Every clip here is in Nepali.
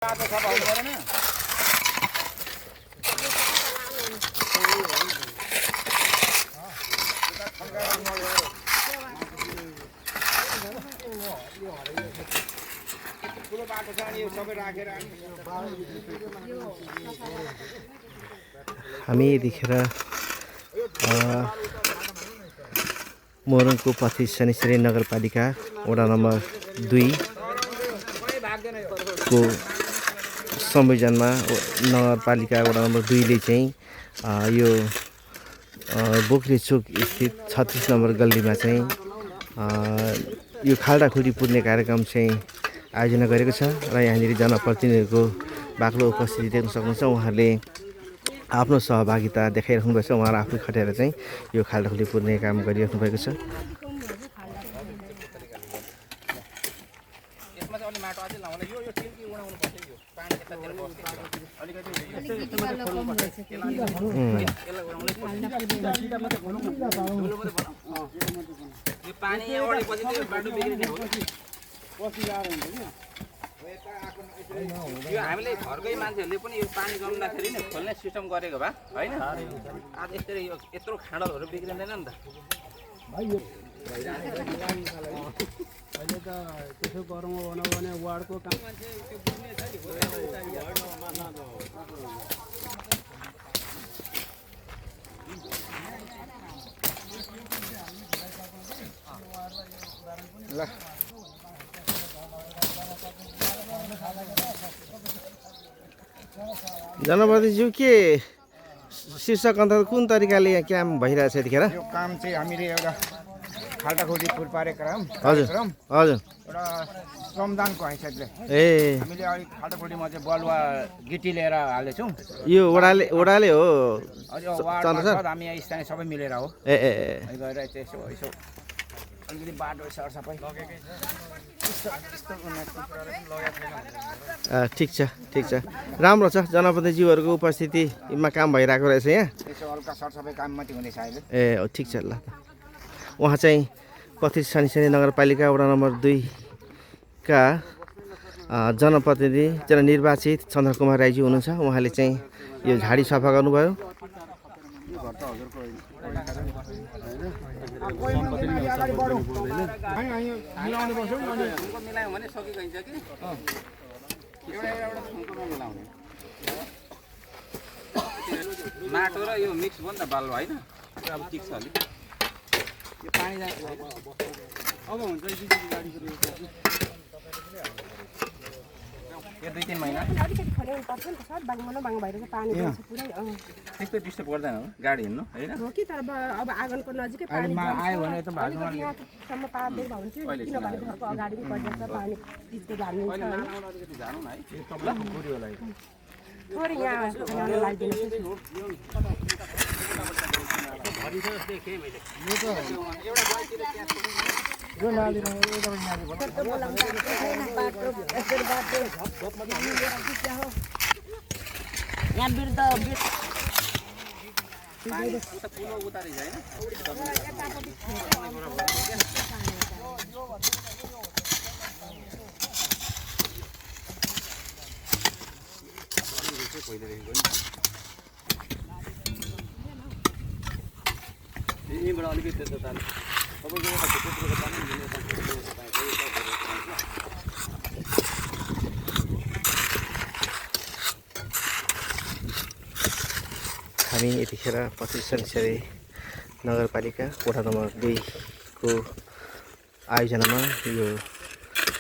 हामी यतिखेर मोरङको पछि शनिश्चरी नगरपालिका वडा नम्बर 2 को संविधानमा नगरपालिका वडा नम्बर 2 ले चाहिँ यो बोक्रेचोक स्थित 36 नम्बर गल्लीमा चाहिँ यो खाल्डाखुल्डी पुर्ने कार्यक्रम चाहिँ आयोजना गरेको छ र यहाँनिर जनप्रतिनिधिहरूको बाक्लो उपस्थिति देख्न सक्नुहुन्छ। उहाँहरूले आफ्नो सहभागिता देखाइराख्नु भएको छ। उहाँहरू आफै खटेर चाहिँ यो खाल्डाखुल्डी पुर्ने काम गरिराख्नु भएको छ। यो हामीले घरकै मान्छेहरूले पनि यो पानी जम्दाखेरि नि खोल्ने सिस्टम गरेको भए हैन आज यसरी यो यत्रो खाडलहरु बिग्रिँदैन नि त भाइ यो अहिले त त्यसो गरौँ भने वार्डको काम मान्छे त्यो बुझ्ने छ नि ल जनप्रतिनिधिज्यू के शीर्षक अन्तर्गत कुन तरिकाले यहाँ काम भइरहेछ यतिखेर? यो काम चाहिँ हामीले एउटा खाल्डाखुल्डी पुल पारेको कार्यक्रम हजुर एउटा श्रमदानको हैसियतले हामीले अलिक खाल्डाखुल्डीमा चाहिँ बलुवा गिटी लिएर हालेछौँ। यो वडाले हो हामी यहाँ स्थानीय सबै मिलेर हो गएर यसो यसो अलिकति बाटो सरसफाइ ठिक छ राम्रो छ। जनप्रतिनिधिज्यूहरूको उपस्थितिमा काम भइरहेको रहेछ यहाँ। यसो हल्का सरसफाइ काम मात्रै हुँदैछ अहिले। ठिक छ ल। उहाँ चाहिँ पछि शनिश्चरी नगरपालिका वडा नम्बर 2 का जनप्रतिनिधि जननिर्वाचित चन्द्रकुमार राईजी हुनुहुन्छ। उहाँले चाहिँ यो झाडी सफा गर्नुभयो। माटो र यो मिक्स भयो नि त बालुवा हैन अब टिक्छ अलि यो पानी अब हुन्छ यो 2-3 महिना अलिकति खरेर पर्छ नि त सर बाङ भइरहेको पानी पर्छ पुरै त्यस्तो डिस्टर्ब गर्दैन हो गाडी हिँड्नु हैन हो कि तर अब आँगनको नजिकै पानी आयो भने त भागमा यहाँसम्म पार्दै भयो भने चाहिँ किनभने घरको अगाडि पनि पर्छ पानी पिचको झार्नु छ हैन अलिकति झार्नु न है तबला पुरी होला थोरै यहाँ लगाइदिनु यो नालीमा एउटा नाली यहाँ बिर्द पुलो उतारि जाए यहीँबाट अलिकति त्यस्तो तान्नु हामी यतिखेर पछि शनिश्चरी नगरपालिका वडा नम्बर 2 को आयोजनामा यो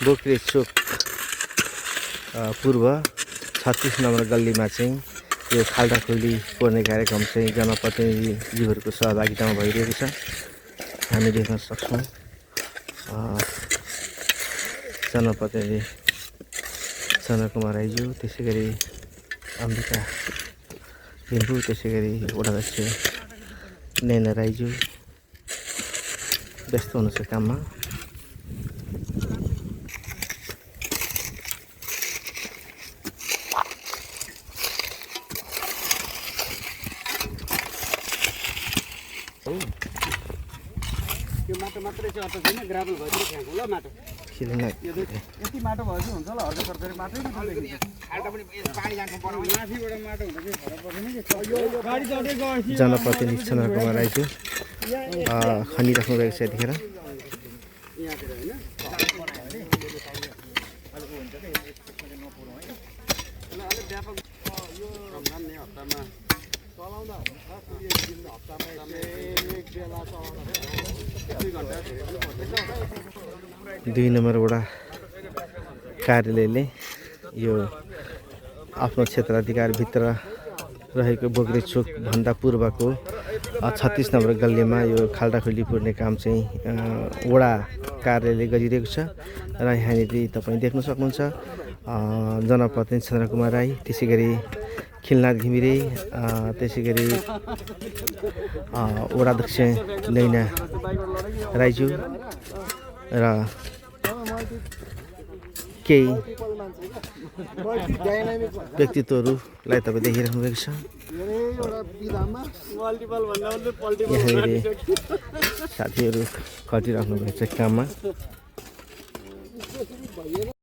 बोक्रेचोक पूर्व 36 नम्बर गल्लीमा चाहिँ यो खाल्डाखुल्डी पुर्ने कार्यक्रम चाहिँ जनप्रतिनिधिज्यूहरूको सहभागितामा भइरहेको छ। हामी देख्न सक्छौँ जनप्रतिनिधि चन्द्रकुमार राईज्यू, त्यसै गरी अम्बिका लिम्बू, त्यसै गरी वडाध्यक्ष नैना राईज्यू व्यस्त हुनुहुन्छ काममा। त्यो माटो मात्रै चाहिँ अटो छैन ग्राभल भइदियो फ्याँकौँ ल माटो खिलनाथ यति माटो भएपछि हुन्छ होला हर्क सरकारी माटै खाल्टा पनि पानी जान्छ बनाउनु माथिबाट माटो हुँदा चाहिँ फरक पर्दैन कि गाडी चढ्दै गयो जनप्रतिनिधि चन्द्रकुमार राईज्यू खनिराख्नु भएको छ यतिखेर दुई नम्बर वडा कार्यालयले यो आफ्नो क्षेत्राधिकारभित्र रहेको बोक्रे चोक भन्दा पूर्वको 36 नम्बर गल्लीमा यो खाल्डाखुल्डी पुर्ने काम चाहिँ वडा कार्यालयले गरिरहेको छ र यहाँनिर तपाईँ देख्न सक्नुहुन्छ जनप्रतिनिधि चन्द्रकुमार राई त्यसै गरी खिलनाथ घिमिरे त्यसै गरी वडाध्यक्ष नैना राईज्यू र केही व्यक्तित्वहरूलाई तपाईँ देखिराख्नु भएको छ यहाँनिर साथीहरू खटिराख्नु भएको छ काममा